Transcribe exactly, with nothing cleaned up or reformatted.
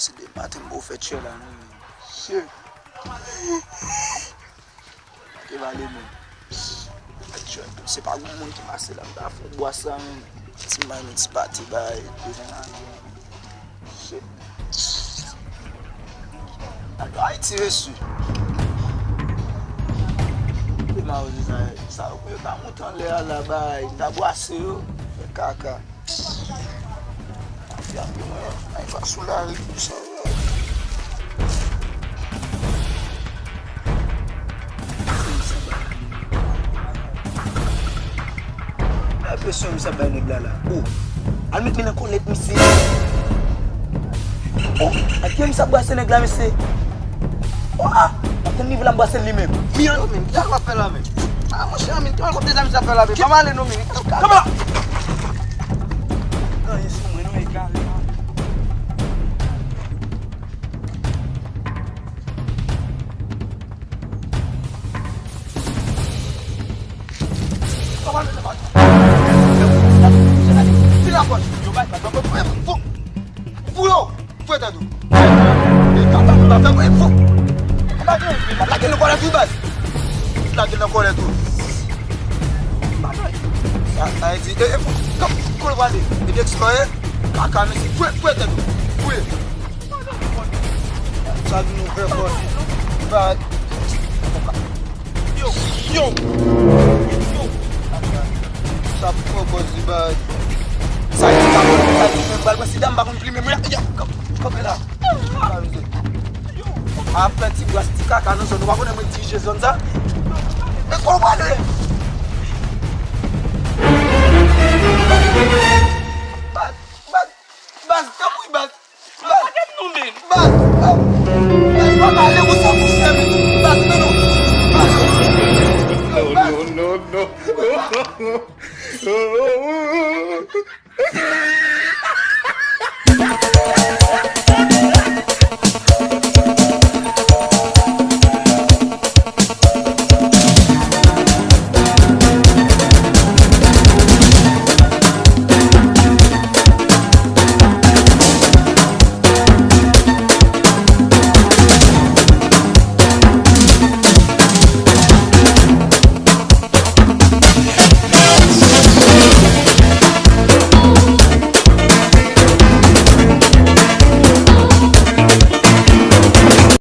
Se de maten m pou fè tchè la, non, men. Shit. Te vale, men. Fè tchè. Se pa gon moun ki pase la, m ta fè bwa sa, men. Ti may, men ti pati, bay, devan la, men. Shit. Ayiti resi. E mawozo sa, sa yo, pou yo ta moute anlè a la, bay, ta bwase yo, fè kaka. Fi a pran mwen, ay pa sou lari, sa yo. Enpresyon misye ap bay nèg la la. Oh. Al met men nan kòlèt misye. Oh, ak kiyè misye ap brase nèg la, mesye? Oh, ah, m ap tann nivo la, m brase li menm. Mian, men, kisa w ap fè la, men? Ah, monchè, men, kòman kote zam sa fè la, men? Ban m ale, non, men. Kòman? Ganye sou mwen, non, egare. Kòman misye pa Fou, fou yo! Fou tèt ou! E papa m pa fè mwen fou! Lage nan kòlèt tou, baz! Lage nan kòlèt tou! Sa, sa e di, e, e, fou! Kòman, kòman w ale? E de eksplore? Kaka, mesye, fou, fou tèt ou! Fou! Sa vin ouvè kò li. Ba. Yo, yo. Yo. Sa fò bòs di ba. Sa di ka bon, sa di men bal mwen si dam pa konn plimen mwen. Yo, kanpe la. Apre ti bras ti kaka nan zòn, ou pa konnen mwen dirije zòn sa. E kwa w pale? Baz, baz, baz, tanpri, baz. Baz, gade nou, men. Baz, baz, baz, pa pale konsa, monchè, men. Baz, men non. Baz, non, non, non, non.